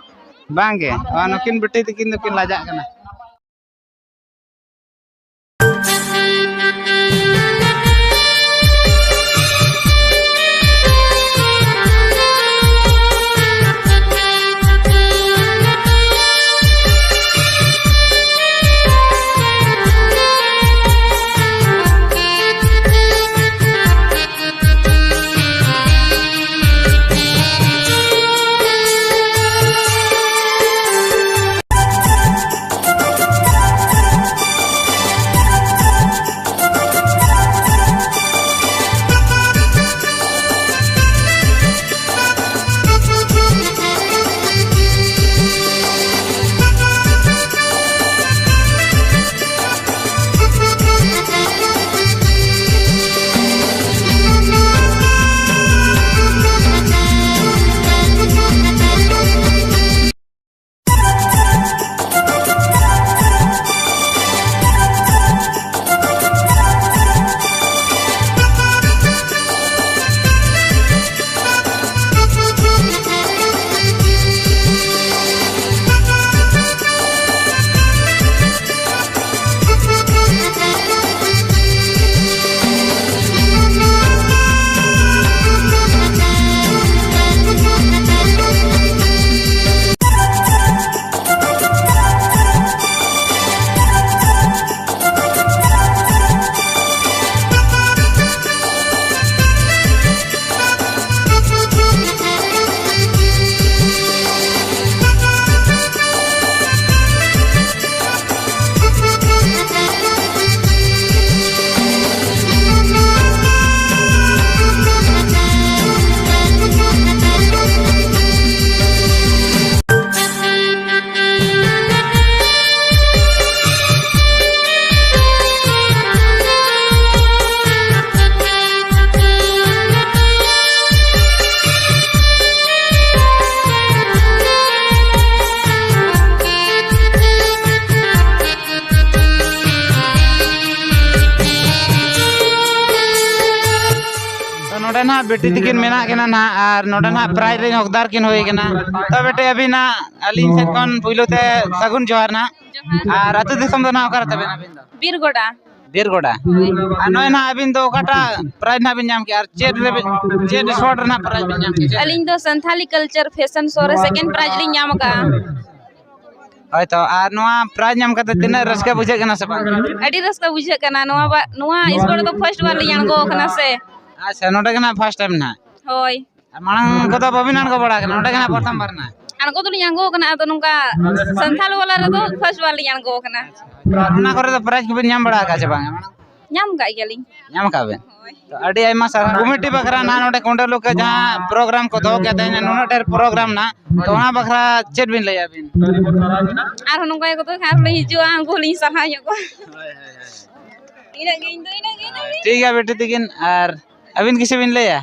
ᱵᱟᱝ ᱜᱮ᱾ ᱚ, ᱱᱩᱠᱤᱱ ᱵᱤᱴᱤ ᱛᱟᱹᱠᱤᱱ ᱫᱚᱠᱤᱱ ᱞᱟᱡᱟᱜ ᱠᱟᱱᱟ᱾ ᱱᱟᱦᱟᱜ ᱵᱤᱴᱤ ᱛᱤᱠᱤᱱ ᱢᱮᱱᱟᱜ ᱠᱤᱱᱟ ᱱᱟᱦᱟᱜ, ᱟᱨ ᱱᱚᱰᱮ ᱱᱟᱦᱟᱜ ᱯᱨᱟᱭᱤᱡᱽ ᱨᱮᱱ ᱦᱚᱠᱫᱟᱨ ᱠᱤᱱ ᱦᱩᱭ ᱠᱟᱱᱟ᱾ ᱛᱚ ᱵᱤᱴᱤ, ᱟᱹᱵᱤᱱᱟᱜ ᱟᱹᱞᱤᱧ ᱥᱮᱫ ᱠᱷᱚᱱ ᱯᱩᱭᱞᱩ ᱛᱮ ᱥᱟᱹᱜᱩᱱ ᱡᱚᱦᱟᱨ ᱱᱟᱦᱟᱜ᱾ ᱟᱨ ᱟᱹᱛᱩ ᱫᱤᱥᱚᱢ ᱫᱚ ᱱᱟᱦᱟᱜ ᱚᱠᱟᱨᱮ ᱛᱟᱵᱮᱱ ᱟᱹᱵᱤᱱ ᱫᱚ? ᱵᱤᱨᱜᱚᱰᱟ᱾ ᱵᱤᱨᱜᱚᱰᱟ᱾ ᱦᱳᱭ᱾ ᱟᱨ ᱱᱚᱜᱼᱚᱭ ᱱᱟᱦᱟᱜ ᱟᱹᱵᱤᱱ ᱫᱚ ᱚᱠᱟᱴᱟᱜ ᱯᱨᱟᱭᱤᱡᱽ ᱱᱟᱦᱟᱜ ᱵᱤᱱ ᱧᱟᱢ ᱠᱮᱜᱼᱟ, ᱟᱨ ᱪᱮᱫ ᱨᱮᱵᱤᱱ, ᱪᱮᱫ ᱥᱯᱳᱨᱴ ᱨᱮ ᱱᱟᱦᱟᱜ ᱯᱨᱟᱭᱤᱡᱽ ᱵᱤᱱ ᱧᱟᱢ ᱠᱮᱜᱼᱟ? ᱟᱹᱞᱤᱧ ᱫᱚ ᱥᱟᱱᱛᱷᱟᱞᱤ ᱠᱟᱞᱪᱟᱨ ᱯᱷᱮᱥᱚᱱ ᱥᱳ ᱨᱮ ᱥᱮᱠᱮᱱᱰ ᱯᱨᱟᱭᱤᱡᱽ ᱞᱤᱧ ᱧᱟᱢ ᱟᱠᱟᱫᱼᱟ᱾ ᱦᱳᱭ ᱛᱚ, ᱟᱨ ᱱᱚᱣᱟ ᱯᱨᱟᱭᱤᱡᱽ ᱧᱟᱢ ᱠᱟᱛᱮ ᱛᱤᱱᱟᱹᱜ ᱨᱟᱹᱥᱠᱟᱹ ᱵᱩᱡᱷᱟᱹᱜ ᱠᱟᱱᱟ ᱥᱮ ᱵᱟᱝ? ᱟᱹᱰᱤ ᱨᱟᱹᱥᱠᱟᱹ ᱵᱩᱡᱷᱟᱹᱜ ᱠᱟᱱᱟ᱾ ᱱᱚᱣᱟ ᱵᱟ-, ᱱᱚᱣᱟ ᱥᱯᱳᱨᱴ ᱨᱮᱫᱚ ᱯᱷᱟᱥᱴ ᱵᱟᱨ ᱞᱤᱧ ᱟᱬᱜᱚ ᱟᱠᱟᱱᱟ ᱥᱮ᱾ ᱟᱪᱪᱷᱟ, ᱱᱚᱰᱮ ᱜᱮ ᱱᱟᱦᱟᱜ ᱯᱷᱟᱥᱴ ᱴᱟᱭᱤᱢ ᱱᱟᱦᱟᱜ? ᱦᱳᱭ᱾ ᱟᱨ ᱢᱟᱲᱟᱝ ᱠᱚᱫᱚ ᱵᱟᱹᱵᱤᱱ ᱟᱬᱜᱚ ᱵᱟᱲᱟ ᱟᱠᱟᱱᱟ, ᱱᱚᱰᱮ ᱜᱮ ᱱᱟᱦᱟᱜ ᱯᱨᱚᱛᱷᱚᱢ ᱵᱟᱨ ᱱᱟᱦᱟᱜ? ᱟᱬᱜᱚ ᱫᱚᱞᱤᱧ ᱟᱬᱜᱚ ᱟᱠᱟᱱᱟ, ᱟᱫᱚ ᱱᱚᱝᱠᱟ ᱥᱟᱱᱛᱷᱟᱞ ᱵᱟᱞᱟ ᱨᱮᱫᱚ ᱯᱷᱟᱥᱴ ᱵᱟᱨ ᱞᱤᱧ ᱟᱬᱜᱚ ᱟᱠᱟᱱᱟ᱾ ᱟᱨ ᱚᱱᱟ ᱠᱚᱨᱮ ᱫᱚ ᱯᱨᱟᱭᱤᱡᱽ ᱠᱚᱵᱤᱱ ᱧᱟᱢ ᱵᱟᱲᱟ ᱟᱠᱟᱫ ᱪᱮ ᱵᱟᱝ? ᱧᱟᱢ ᱟᱠᱟᱫ ᱜᱮᱭᱟᱞᱤᱧ᱾ ᱧᱟᱢ ᱟᱠᱟᱫ ᱵᱮᱱ? ᱦᱳᱭ᱾ ᱛᱚ, ᱟᱹᱰᱤ ᱟᱭᱢᱟ ᱥᱟᱨᱦᱟᱣ᱾ ᱠᱚᱢᱤᱴᱤ ᱵᱟᱠᱷᱨᱟ ᱱᱟᱦᱟᱜ ᱱᱚᱰᱮ ᱠᱚᱸᱰᱮᱞᱩ ᱠᱚ ᱡᱟᱦᱟᱸ ᱯᱨᱳᱜᱨᱟᱢ ᱠᱚ ᱫᱚᱦᱚ ᱠᱮᱫ ᱛᱟᱦᱮᱸᱱᱟ, ᱱᱩᱱᱟᱹᱜ ᱰᱷᱮᱨ ᱯᱨᱳᱜᱨᱟᱢ ᱱᱟᱦᱟᱜ, ᱛᱚ ᱚᱱᱟ ᱵᱟᱠᱷᱨᱟ ᱪᱮᱫ ᱵᱤᱱ ᱞᱟᱹᱭᱟ ᱟᱹᱵᱤᱱ? ᱟᱨᱦᱚᱸ ᱱᱚᱝᱠᱟ ᱜᱮᱠᱚ ᱛᱚᱵᱮ ᱠᱷᱟᱱ ᱟᱨᱦᱚᱸ ᱞᱤᱧ ᱦᱤᱡᱩᱜᱼᱟ, ᱩᱱᱠᱩ ᱦᱚᱸᱞᱤᱧ ᱥᱟᱨᱦᱟᱣ ᱧᱚᱜ ᱠᱚᱣᱟ᱾ ᱦᱳᱭ, ᱦᱳᱭ, ᱦᱳᱭ᱾ ᱤᱱᱟᱹᱜ ᱜᱮ ᱤᱧ ᱫᱚ, ᱤᱱᱟᱹᱜ ᱜᱮ, ᱤᱱᱟᱹᱜ ᱜᱮ᱾ ᱴᱷᱤᱠ ᱜᱮᱭᱟ ᱵᱤᱴᱤ ᱛᱤᱠᱤᱱ, ᱟᱨ ᱟᱹᱵᱤᱱ ᱠᱤᱪᱷᱩ ᱵᱤᱱ ᱞᱟᱹᱭᱟ?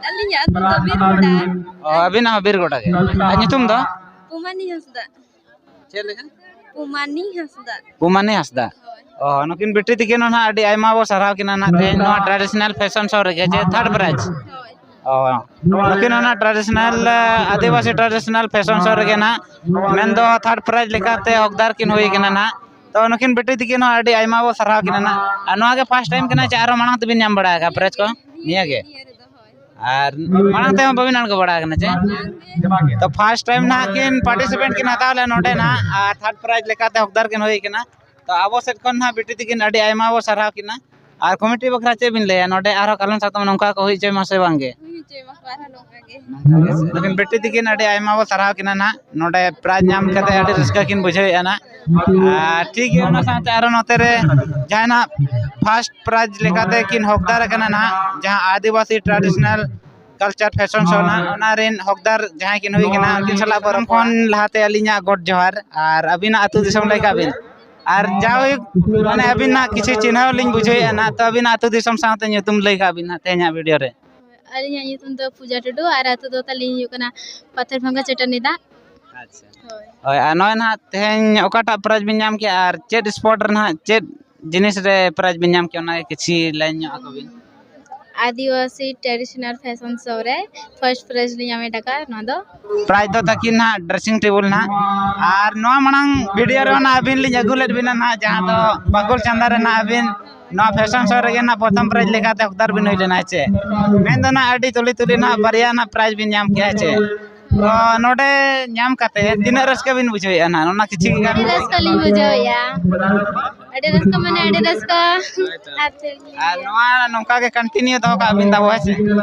ᱟᱹᱞᱤᱧᱟᱜ ᱟᱹᱛᱩ ᱫᱚ ᱵᱤᱨᱜᱚᱰᱟ᱾ ᱚ, ᱟᱹᱵᱤᱱᱟᱜ ᱦᱚᱸ ᱵᱤᱨᱜᱚᱰᱟ ᱜᱮ᱾ ᱟᱨ ᱧᱩᱛᱩᱢ ᱫᱚ? ᱯᱩᱢᱟᱱᱤ ᱦᱟᱸᱥᱫᱟ᱾ ᱪᱮᱫ ᱞᱮᱠᱟ? ᱯᱩᱢᱟᱱᱤ ᱦᱟᱸᱥᱫᱟ᱾ ᱯᱩᱢᱟᱱᱤ ᱦᱟᱸᱥᱫᱟ᱾ ᱦᱳᱭ᱾ ᱚ, ᱱᱩᱠᱤᱱ ᱵᱤᱴᱤ ᱛᱤᱠᱤᱱ ᱦᱚᱸ ᱱᱟᱦᱟᱜ ᱟᱹᱰᱤ ᱟᱭᱢᱟ ᱵᱚ ᱥᱟᱨᱦᱟᱣ ᱠᱤᱱᱟ ᱱᱟᱦᱟᱜ ᱛᱮᱦᱮᱧ ᱱᱚᱣᱟ ᱴᱨᱟᱰᱤᱥᱚᱱᱟᱞ ᱯᱷᱮᱥᱚᱱ ᱥᱳ ᱨᱮᱜᱮ, ᱡᱮ ᱛᱷᱟᱨᱰ ᱯᱨᱟᱭᱤᱡᱽ᱾ ᱦᱳᱭ᱾ ᱚ, ᱱᱩᱠᱤᱱ ᱦᱚᱸ ᱱᱟᱦᱟᱜ ᱴᱨᱟᱰᱤᱥᱚᱱᱟᱞ, ᱟᱹᱫᱤᱵᱟᱹᱥᱤ ᱴᱨᱟᱰᱤᱥᱚᱱᱟᱞ ᱯᱷᱮᱥᱚᱱ ᱥᱳ ᱨᱮᱜᱮ ᱱᱟᱦᱟᱜ ᱢᱮᱱᱫᱚ ᱛᱷᱟᱨᱰ ᱯᱨᱟᱭᱤᱡᱽ ᱞᱮᱠᱟᱛᱮ ᱦᱚᱠᱫᱟᱨ ᱠᱤᱱ ᱦᱩᱭ ᱠᱟᱱᱟ ᱱᱟᱦᱟᱜ᱾ ᱛᱚ ᱱᱩᱠᱤᱱ ᱵᱤᱴᱤ ᱛᱤᱠᱤᱱ ᱦᱚᱸ ᱟᱹᱰᱤ ᱟᱭᱢᱟ ᱵᱚ ᱥᱟᱨᱦᱟᱣ ᱠᱤᱱᱟ ᱱᱟᱦᱟᱜ᱾ ᱟᱨ ᱱᱚᱣᱟ ᱜᱮ ᱯᱷᱟᱥᱴ ᱴᱟᱭᱤᱢ ᱠᱟᱱᱟ ᱪᱮ ᱟᱨᱦᱚᱸ ᱢᱟᱲᱟᱝ ᱛᱮᱵᱤᱱ ᱧᱟᱢ ᱵᱟᱲᱟ ᱟᱠᱟᱫ ᱯᱨᱟᱭᱤᱡᱽ ᱠᱚ? ᱱᱤᱭᱟᱹ ᱜᱮ? ᱟᱨ ᱢᱟᱲᱟᱝ ᱛᱮᱦᱚᱸ ᱵᱟᱹᱵᱤᱱ ᱟᱬᱜᱚ ᱵᱟᱲᱟ ᱟᱠᱟᱱᱟ ᱪᱮ? ᱛᱚ ᱯᱷᱟᱥᱴ ᱴᱟᱭᱤᱢ ᱱᱟᱦᱟᱜ ᱠᱤᱱ ᱯᱟᱨᱴᱤᱥᱤᱯᱮᱴ ᱠᱤᱱ ᱦᱟᱛᱟᱣ ᱞᱮᱫ ᱱᱚᱰᱮ ᱱᱟᱦᱟᱜ, ᱟᱨ ᱛᱷᱟᱨᱰ ᱯᱨᱟᱭᱤᱡᱽ ᱞᱮᱠᱟᱛᱮ ᱦᱚᱠᱫᱟᱨ ᱠᱤᱱ ᱦᱩᱭ ᱠᱟᱱᱟ᱾ ᱛᱚ ᱟᱵᱚ ᱥᱮᱫ ᱠᱷᱚᱱ ᱱᱟᱦᱟᱜ ᱵᱤᱴᱤ ᱛᱤᱠᱤᱱ ᱟᱹᱰᱤ ᱟᱭᱢᱟ ᱵᱚ ᱥᱟᱨᱦᱟᱣ ᱠᱤᱱᱟ᱾ ᱟᱨ ᱠᱚᱢᱤᱴᱤ ᱵᱟᱠᱷᱨᱟ ᱪᱮᱫ ᱵᱤᱱ ᱞᱟᱹᱭᱟ? ᱱᱚᱰᱮ ᱟᱨᱦᱚᱸ ᱠᱟᱞᱚᱢ ᱥᱟᱛᱚᱢ ᱱᱚᱝᱠᱟ ᱠᱚ ᱦᱩᱭ ᱦᱚᱪᱚᱭ ᱢᱟ ᱥᱮ ᱵᱟᱝ ᱜᱮ? ᱦᱩᱭ ᱦᱚᱪᱚᱭ ᱢᱟ ᱠᱚ ᱟᱨᱦᱚᱸ ᱱᱚᱝᱠᱟ ᱜᱮ᱾ ᱱᱚᱝᱠᱟ ᱜᱮ ᱥᱮ? ᱞᱮᱠᱤᱱ ᱵᱤᱴᱤ ᱛᱤᱠᱤᱱ ᱟᱹᱰᱤ ᱟᱭᱢᱟ ᱵᱚ ᱥᱟᱨᱦᱟᱣ ᱠᱤᱱᱟ ᱱᱟᱦᱟᱜ, ᱱᱚᱰᱮ ᱯᱨᱟᱭᱤᱡᱽ ᱧᱟᱢ ᱠᱟᱛᱮ ᱟᱹᱰᱤ ᱨᱟᱹᱥᱠᱟᱹ ᱠᱤᱱ ᱵᱩᱡᱷᱟᱹᱣᱮᱫᱼᱟ ᱱᱟᱦᱟᱜ᱾ ᱟᱨ ᱴᱷᱤᱠ ᱜᱮᱭᱟ, ᱚᱱᱟ ᱥᱟᱶᱛᱮ ᱟᱨᱦᱚᱸ ᱱᱚᱛᱮ ᱨᱮ ᱡᱟᱦᱟᱸᱭ ᱱᱟᱦᱟᱜ ᱯᱷᱟᱥᱴ ᱯᱨᱟᱭᱤᱡᱽ ᱞᱮᱠᱟᱛᱮ ᱠᱤᱱ ᱦᱚᱠᱫᱟᱨ ᱟᱠᱟᱱᱟ ᱱᱟᱦᱟᱜ, ᱡᱟᱦᱟᱸ ᱟᱹᱫᱤᱵᱟᱹᱥᱤ ᱴᱨᱟᱰᱤᱥᱚᱱᱟᱞ ᱠᱟᱞᱪᱟᱨ ᱯᱷᱮᱥᱚᱱ ᱥᱳ ᱱᱟᱦᱟᱜ, ᱚᱱᱟ ᱨᱮᱱ ᱦᱚᱠᱫᱟᱨ ᱡᱟᱦᱟᱸᱭ ᱠᱤᱱ ᱦᱩᱭ ᱠᱟᱱᱟ, ᱩᱱᱠᱤᱱ ᱥᱟᱞᱟᱜ ᱵᱚᱨᱚᱢ ᱠᱷᱚᱱ ᱞᱟᱦᱟᱛᱮ ᱟᱹᱞᱤᱧᱟᱜ ᱜᱚᱰ ᱡᱚᱦᱟᱨ᱾ ᱟᱨ ᱟᱹᱵᱤᱱᱟᱜ ᱟᱹᱛᱩ ᱫᱤᱥᱚᱢ ᱞᱟᱹᱭ ᱠᱟᱜ ᱵᱤᱱ, ᱟᱨ ᱡᱟᱭᱦᱳᱠ, ᱢᱟᱱᱮ ᱟᱹᱵᱤᱱᱟᱜ ᱠᱤᱪᱷᱩ ᱪᱤᱱᱦᱟᱹᱣ ᱞᱤᱧ ᱵᱩᱡᱷᱟᱹᱣᱮᱫᱼᱟ ᱱᱟᱦᱟᱜ, ᱛᱚ ᱟᱹᱵᱤᱱᱟᱜ ᱟᱹᱛᱩ ᱫᱤᱥᱚᱢ ᱥᱟᱶᱛᱮ ᱧᱩᱛᱩᱢ ᱞᱟᱹᱭ ᱠᱟᱜ ᱵᱤᱱ ᱱᱟᱦᱟᱜ ᱛᱮᱦᱮᱧᱟᱜ ᱵᱷᱤᱰᱤᱭᱳ ᱨᱮ᱾ ᱟᱹᱞᱤᱧᱟᱜ ᱧᱩᱛᱩᱢ ᱫᱚ ᱯᱩᱡᱟ ᱴᱩᱰᱩ ᱟᱨ ᱟᱹᱛᱩ ᱫᱚ ᱛᱟᱹᱞᱤᱧ ᱦᱩᱭᱩᱜ ᱠᱟᱱᱟ ᱯᱟᱛᱷᱚᱨ ᱵᱷᱟᱸᱜᱟ ᱪᱟᱹᱴᱟᱹᱱᱤ ᱫᱟᱜ᱾ ᱟᱪᱪᱷᱟ᱾ ᱦᱳᱭ᱾ ᱦᱳᱭ, ᱟᱨ ᱱᱚᱜᱼᱚᱭ ᱱᱟᱦᱟᱜ ᱛᱮᱦᱮᱧ ᱚᱠᱟᱴᱟᱜ ᱯᱨᱟᱭᱤᱡᱽ ᱵᱤᱱ ᱧᱟᱢ ᱠᱮᱜᱼᱟ ᱟᱨ ᱪᱮᱫ ᱥᱯᱳᱨᱴ ᱨᱮ ᱱᱟᱦᱟᱜ ᱪᱮᱫ ᱡᱤᱱᱤᱥ ᱨᱮ ᱯᱨᱟᱭᱤᱡᱽ ᱵᱤᱱ ᱧᱟᱢ ᱠᱮᱜᱼᱟ, ᱚᱱᱟ ᱜᱮ ᱠᱤᱪᱷᱤ ᱞᱟᱹᱭ ᱧᱚᱜ ᱟᱠᱚ ᱵᱤᱱ᱾ ᱟᱹᱫᱤᱵᱟᱹᱥᱤ ᱴᱨᱮᱰᱤᱥᱚᱱᱟᱞ ᱯᱷᱮᱥᱚᱱ ᱥᱳ ᱨᱮ ᱯᱷᱟᱨᱥᱴ ᱯᱨᱟᱭᱤᱡᱽ ᱞᱤᱧ ᱦᱟᱢᱮᱴ ᱟᱠᱟᱫ᱾ ᱱᱚᱣᱟ ᱫᱚ ᱯᱨᱟᱭᱤᱡᱽ ᱫᱚ ᱛᱟᱹᱠᱤᱱ ᱱᱟᱦᱟᱜ ᱰᱨᱮᱥᱤᱝ ᱴᱮᱵᱩᱞ ᱱᱟᱦᱟᱜ᱾ ᱟᱨ ᱱᱚᱣᱟ ᱢᱟᱲᱟᱝ ᱵᱷᱤᱰᱤᱭᱳ ᱨᱮ ᱚᱱᱟ ᱟᱹᱵᱤᱱ ᱞᱤᱧ ᱟᱹᱜᱩ ᱞᱮᱫ ᱵᱤᱱᱟ ᱱᱟᱦᱟᱜ, ᱡᱟᱦᱟᱸ ᱫᱚ ᱵᱟᱠᱩᱞ ᱪᱟᱸᱫᱟ ᱨᱮ ᱱᱟᱦᱟᱜ ᱟᱹᱵᱤᱱ ᱱᱚᱣᱟ ᱯᱷᱮᱥᱚᱱ ᱥᱳ ᱨᱮᱜᱮ ᱱᱟᱦᱟᱜ ᱯᱨᱚᱛᱷᱚᱢ ᱯᱨᱟᱭᱤᱡᱽ ᱞᱮᱠᱟᱛᱮ ᱦᱚᱠᱫᱟᱨ ᱵᱤᱱ ᱦᱩᱭ ᱞᱮᱱᱟ, ᱦᱮᱸ ᱪᱮ? ᱢᱮᱱᱫᱚ ᱱᱟᱦᱟᱜ ᱟᱹᱰᱤ ᱛᱩᱞᱤ ᱛᱩᱞᱤ ᱱᱟᱦᱟᱜ ᱵᱟᱨᱭᱟ ᱱᱟᱦᱟᱜ ᱯᱨᱟᱭᱤᱡᱽ ᱵᱤᱱ ᱧᱟᱢ ᱠᱮᱜᱼᱟ, ᱦᱮᱸ ᱪᱮ? ᱛᱚ ᱱᱚᱰᱮ ᱧᱟᱢ ᱠᱟᱛᱮ ᱛᱤᱱᱟᱹᱜ ᱨᱟᱹᱥᱠᱟᱹ ᱵᱤᱱ ᱵᱩᱡᱷᱟᱹᱣᱮᱫᱼᱟ ᱱᱟᱦᱟᱜ ᱚᱱᱟ ᱠᱤᱪᱷᱩ ᱜᱟᱱ? ᱟᱹᱰᱤ ᱨᱟᱹᱥᱠᱟᱹ ᱞᱤᱧ ᱵᱩᱡᱷᱟᱹᱣᱮᱫᱼᱟ᱾ ᱟᱹᱰᱤ ᱨᱟᱹᱥᱠᱟᱹ ᱢᱟᱱᱮ ᱟᱹᱰᱤ ᱨᱟᱹᱥᱠᱟᱹ᱾ ᱟᱨ ᱪᱮᱫ ᱞᱤᱧ ᱟᱨ ᱞᱟᱹᱭᱟ? ᱱᱚᱣᱟ ᱱᱚᱝᱠᱟ ᱜᱮ ᱠᱚᱱᱴᱤᱱᱤᱭᱩ ᱫᱚᱦᱚ ᱠᱟᱜ ᱵᱤᱱ ᱛᱟᱵᱚ, ᱦᱮᱸ ᱥᱮ?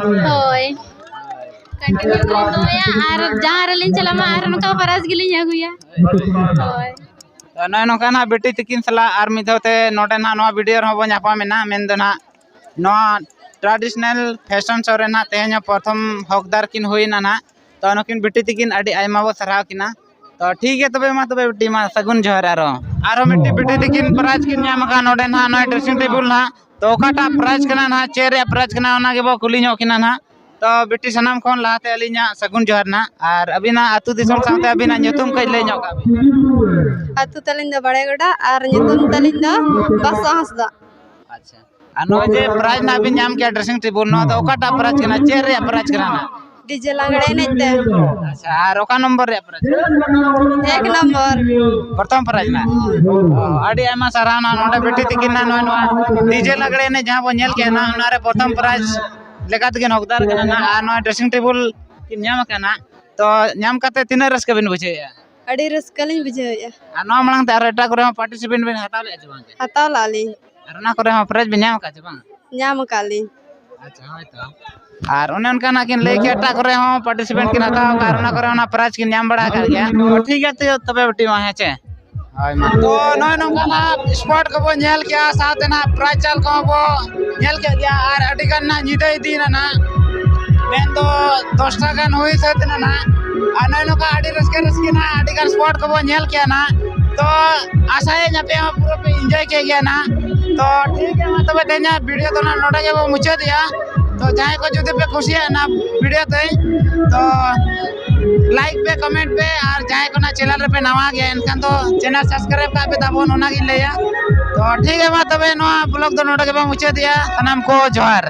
ᱦᱳᱭ, ᱠᱚᱱᱴᱤᱱᱤᱭᱩ ᱜᱮᱞᱤᱧ ᱫᱚᱦᱚᱭᱟ ᱟᱨ ᱡᱟᱦᱟᱸ ᱨᱮᱞᱤᱧ ᱪᱟᱞᱟᱜ ᱢᱟ ᱟᱨ ᱱᱚᱝᱠᱟ ᱯᱨᱟᱭᱤᱡᱽ ᱜᱮᱞᱤᱧ ᱟᱹᱜᱩᱭᱟ᱾ ᱦᱳᱭ᱾ ᱛᱚ ᱱᱚᱜᱼᱚᱭ ᱱᱚᱝᱠᱟ ᱱᱟᱦᱟᱜ ᱵᱤᱴᱤ ᱛᱤᱠᱤᱱ ᱥᱟᱞᱟᱜ ᱟᱨ ᱢᱤᱫ ᱫᱷᱟᱣ ᱛᱮ ᱱᱚᱰᱮ ᱱᱟᱦᱟᱜ ᱱᱚᱣᱟ ᱵᱷᱤᱰᱤᱭᱳ ᱨᱮᱦᱚᱸ ᱵᱚᱱ ᱧᱟᱯᱟᱢ ᱮᱱᱟ᱾ ᱢᱮᱱᱫᱚ ᱱᱟᱦᱟᱜ ᱱᱚᱣᱟ ᱴᱨᱟᱰᱤᱥᱚᱱᱟᱞ ᱯᱷᱮᱥᱚᱱ ᱥᱳ ᱨᱮ ᱱᱟᱦᱟᱜ ᱛᱮᱦᱮᱧ ᱦᱚᱸ ᱯᱨᱚᱛᱷᱚᱢ ᱦᱚᱠᱫᱟᱨ ᱠᱤᱱ ᱦᱩᱭ ᱮᱱᱟ ᱱᱟᱦᱟᱜ᱾ ᱛᱚ ᱱᱩᱠᱤᱱ ᱵᱤᱴᱤ ᱛᱤᱠᱤᱱ ᱟᱹᱰᱤ ᱟᱭᱢᱟ ᱵᱚ ᱥᱟᱨᱦᱟᱣ ᱠᱤᱱᱟ᱾ ᱛᱚ ᱴᱷᱤᱠ ᱜᱮᱭᱟ ᱛᱚᱵᱮ, ᱢᱟ ᱛᱚᱵᱮ ᱵᱤᱴᱤ, ᱢᱟ ᱥᱟᱹᱜᱩᱱ ᱡᱚᱦᱟᱨ᱾ ᱟᱨᱚ ᱟᱨᱚ ᱢᱤᱫᱴᱤᱡ ᱵᱤᱴᱤ ᱛᱤᱠᱤᱱ ᱯᱨᱟᱭᱤᱡᱽ ᱠᱤᱱ ᱧᱟᱢ ᱟᱠᱟᱫ ᱱᱚᱰᱮ ᱱᱟᱦᱟᱜ ᱱᱚᱜᱼᱚᱭ ᱰᱨᱮᱥᱤᱝ ᱴᱮᱵᱩᱞ ᱱᱟᱦᱟᱜ᱾ ᱛᱚ ᱚᱠᱟᱴᱟᱜ ᱯᱨᱟᱭᱤᱡᱽ ᱠᱟᱱᱟ ᱱᱟᱦᱟᱜ, ᱪᱮᱫ ᱨᱮᱭᱟᱜ ᱯᱨᱟᱭᱤᱡᱽ ᱠᱟᱱᱟ, ᱚᱱᱟ ᱜᱮᱵᱚ ᱠᱩᱞᱤ ᱧᱚᱜ ᱠᱤᱱᱟ ᱱᱟᱦᱟᱜ᱾ ᱛᱚ ᱵᱤᱴᱤ, ᱥᱟᱱᱟᱢ ᱠᱷᱚᱱ ᱞᱟᱦᱟᱛᱮ ᱟᱹᱞᱤᱧᱟᱜ ᱥᱟᱹᱜᱩᱱ ᱡᱚᱦᱟᱨ ᱱᱟᱦᱟᱜ, ᱟᱨ ᱟᱹᱵᱤᱱᱟᱜ ᱟᱹᱛᱩ ᱫᱤᱥᱚᱢ ᱥᱟᱶᱛᱮ ᱟᱹᱵᱤᱱᱟᱜ ᱧᱩᱛᱩᱢ ᱠᱟᱹᱡ ᱞᱟᱹᱭ ᱧᱚᱜ ᱠᱟᱜ ᱵᱤᱱ᱾ ᱟᱹᱛᱩ ᱛᱟᱹᱞᱤᱧ ᱫᱚ ᱵᱟᱲᱮᱜᱚᱰᱟ ᱟᱨ ᱧᱩᱛᱩᱢ ᱛᱟᱹᱞᱤᱧ ᱫᱚ ᱵᱟᱥᱚ ᱦᱟᱸᱥᱫᱟ᱾ ᱟᱪᱪᱷᱟ, ᱟᱨ ᱱᱚᱜᱼᱚᱭ ᱡᱮ ᱯᱨᱟᱭᱤᱡᱽ ᱱᱟᱦᱟᱜ ᱵᱤᱱ ᱧᱟᱢ ᱠᱮᱜᱼᱟ, ᱰᱨᱮᱥᱤᱝ ᱴᱮᱵᱩᱞ, ᱱᱚᱣᱟ ᱫᱚ ᱚᱠᱟᱴᱟᱜ ᱯᱨᱟᱭᱤᱡᱽ ᱠᱟᱱᱟ, ᱪᱮᱫ ᱨᱮᱭᱟᱜ ᱯᱨᱟᱭᱤᱡᱽ ᱠᱟᱱᱟ ᱱᱟᱦᱟᱜ? ᱰᱤᱡᱮ ᱞᱟᱜᱽᱲᱮ ᱮᱱᱮᱡ ᱛᱮ᱾ ᱟᱪᱪᱷᱟ, ᱟᱨ ᱚᱠᱟ ᱱᱚᱢᱵᱚᱨ ᱨᱮᱭᱟᱜ ᱯᱨᱟᱭᱤᱡᱽ? ᱮᱠ ᱱᱚᱢᱵᱚᱨ᱾ ᱯᱨᱚᱛᱷᱚᱢ ᱯᱨᱟᱭᱤᱡᱽ ᱱᱟᱦᱟᱜ? ᱚ, ᱟᱹᱰᱤ ᱟᱭᱢᱟ ᱥᱟᱨᱦᱟᱣ ᱱᱟᱦᱟᱜ ᱱᱚᱰᱮ ᱵᱤᱴᱤ ᱛᱤᱠᱤᱱ ᱱᱟᱦᱟᱜ ᱱᱚᱜᱼᱚᱭ ᱱᱚᱣᱟ ᱰᱤᱡᱮ ᱞᱟᱜᱽᱲᱮ ᱮᱱᱮᱡ ᱡᱟᱦᱟᱸ ᱵᱚᱱ ᱧᱮᱞ ᱠᱮᱜᱼᱟ ᱱᱟᱦᱟᱜ, ᱚᱱᱟᱨᱮ ᱯᱨᱚᱛᱷᱚᱢ ᱯᱨᱟᱭᱤᱡᱽ ᱞᱮᱠᱟ ᱛᱮᱠᱤᱱ ᱦᱚᱠᱫᱟᱨ ᱠᱟᱱᱟ ᱱᱟᱦᱟᱜ, ᱟᱨ ᱱᱚᱣᱟ ᱰᱨᱮᱥᱤᱝ ᱴᱮᱵᱩᱞ ᱠᱤᱱ ᱧᱟᱢ ᱟᱠᱟᱫ ᱱᱟᱦᱟᱜ᱾ ᱛᱚ ᱧᱟᱢ ᱠᱟᱛᱮ ᱛᱤᱱᱟᱹᱜ ᱨᱟᱹᱥᱠᱟᱹ ᱵᱤᱱ ᱵᱩᱡᱷᱟᱹᱣᱮᱫᱼᱟ? ᱟᱹᱰᱤ ᱨᱟᱹᱥᱠᱟᱹ ᱞᱤᱧ ᱵᱩᱡᱷᱟᱹᱣᱮᱫᱼᱟ᱾ ᱟᱨ ᱱᱚᱣᱟ ᱢᱟᱲᱟᱝ ᱛᱮ ᱟᱨ ᱮᱴᱟᱜ ᱠᱚᱨᱮ ᱦᱚᱸ ᱯᱟᱨᱴᱤᱥᱤᱯᱮᱴ ᱵᱤᱱ ᱦᱟᱛᱟᱣ ᱞᱮᱫᱼᱟ ᱪᱮ ᱵᱟᱝ? ᱦᱟᱛᱟᱣ ᱞᱟᱜᱼᱟ ᱞᱤᱧ᱾ ᱟᱨ ᱚᱱᱟ ᱠᱚᱨᱮ ᱦᱚᱸ ᱯᱨᱟᱭᱤᱡᱽ ᱵᱤᱱ ᱧᱟᱢ ᱟᱠᱟᱫ ᱪᱮ ᱵᱟᱝ? ᱧᱟᱢ ᱟᱠᱟᱫ ᱞᱤᱧ᱾ ᱟᱪᱪᱷᱟ, ᱦᱳᱭ ᱛᱚ᱾ ᱟᱨ ᱚᱱᱮ ᱚᱱᱠᱟᱱᱟᱜ ᱠᱤᱱ ᱞᱟᱹᱭ ᱠᱮᱫ, ᱮᱴᱟᱜ ᱠᱚᱨᱮ ᱦᱚᱸ ᱯᱟᱨᱴᱤᱥᱤᱯᱮᱴ ᱠᱤᱱ ᱦᱟᱛᱟᱣ ᱟᱠᱟᱫ, ᱟᱨ ᱚᱱᱟ ᱠᱚᱨᱮ ᱚᱱᱟ ᱯᱨᱟᱭᱤᱡᱽ ᱠᱤᱱ ᱧᱟᱢ ᱵᱟᱲᱟ ᱟᱠᱟᱫ ᱜᱮᱭᱟ᱾ ᱴᱷᱤᱠ ᱜᱮᱭᱟ, ᱛᱚ ᱛᱚᱵᱮ ᱵᱤᱴᱤ ᱢᱟ, ᱦᱮᱸ ᱪᱮ? ᱦᱳᱭ ᱢᱟ᱾ ᱛᱚ ᱱᱚᱜᱼᱚᱭ ᱱᱚᱝᱠᱟᱱᱟᱜ ᱥᱯᱚᱴ ᱠᱚᱵᱚ ᱧᱮᱞ ᱠᱮᱜᱼᱟ, ᱥᱟᱶᱛᱮ ᱱᱟᱜ ᱯᱨᱟᱭᱤᱡᱽ ᱪᱟᱞ ᱠᱚᱦᱚᱸ ᱵᱚ ᱧᱮᱞ ᱠᱮᱫ ᱜᱮᱭᱟ, ᱟᱨ ᱟᱹᱰᱤ ᱜᱟᱱ ᱱᱟᱜ ᱧᱤᱫᱟᱹ ᱤᱫᱤᱭᱮᱱᱟ ᱱᱟᱜ, ᱢᱮᱱᱫᱚ ᱫᱚᱥᱴᱟ ᱜᱟᱱ ᱦᱩᱭ ᱥᱟᱹᱛ ᱮᱱᱟ ᱱᱟᱜ᱾ ᱟᱨ ᱱᱚᱜᱼᱚᱭ ᱱᱚᱝᱠᱟ ᱟᱹᱰᱤ ᱨᱟᱹᱥᱠᱟᱹ ᱨᱟᱹᱥᱠᱟᱹ ᱱᱟᱜ ᱟᱹᱰᱤ ᱜᱟᱱ ᱥᱯᱚᱴ ᱠᱚᱵᱚ ᱧᱮᱞ ᱠᱮᱜᱼᱟ ᱱᱟᱜ᱾ ᱛᱚ ᱟᱥᱟᱭᱟᱹᱧ ᱟᱯᱮ ᱦᱚᱸ ᱯᱩᱨᱟᱹ ᱯᱮ ᱤᱱᱡᱚᱭ ᱠᱮᱫ ᱜᱮᱭᱟ ᱱᱟᱜ᱾ ᱛᱚ ᱴᱷᱤᱠ ᱜᱮᱭᱟ, ᱢᱟ ᱛᱚᱵᱮ ᱛᱮᱦᱮᱧᱟᱜ ᱵᱷᱤᱰᱤᱭᱳ ᱫᱚ ᱱᱟᱜ ᱱᱚᱰᱮ ᱜᱮᱵᱚ ᱢᱩᱪᱟᱹᱫᱮᱜᱼᱟ᱾ ᱛᱚ ᱡᱟᱦᱟᱸᱭ ᱠᱚ ᱡᱩᱫᱤ ᱯᱮ ᱠᱩᱥᱤᱭᱟᱜᱼᱟ ᱱᱟᱜ ᱵᱷᱤᱰᱤᱭᱳ ᱛᱮ, ᱛᱚ ᱞᱟᱭᱤᱠ ᱯᱮ, ᱠᱚᱢᱮᱱᱴ ᱯᱮ, ᱟᱨ ᱡᱟᱦᱟᱸᱭ ᱠᱚ ᱱᱟᱜ ᱪᱮᱱᱮᱞ ᱨᱮᱯᱮ ᱱᱟᱣᱟ ᱜᱮᱭᱟ, ᱮᱱᱠᱷᱟᱱ ᱫᱚ ᱪᱮᱱᱮᱞ ᱥᱟᱵᱥᱠᱨᱟᱭᱤᱵᱽ ᱠᱟᱜ ᱯᱮ ᱛᱟᱵᱚᱱ, ᱚᱱᱟᱜᱤᱧ ᱞᱟᱹᱭᱟ᱾ ᱛᱚ ᱴᱷᱤᱠ ᱜᱮᱭᱟ, ᱢᱟ ᱛᱚᱵᱮ ᱱᱚᱣᱟ ᱵᱞᱚᱜ ᱫᱚ ᱱᱚᱰᱮ ᱜᱮᱵᱚᱱ ᱢᱩᱪᱟᱹᱫᱮᱜᱼᱟ᱾ ᱥᱟᱱᱟᱢ ᱠᱚ ᱡᱚᱦᱟᱨ᱾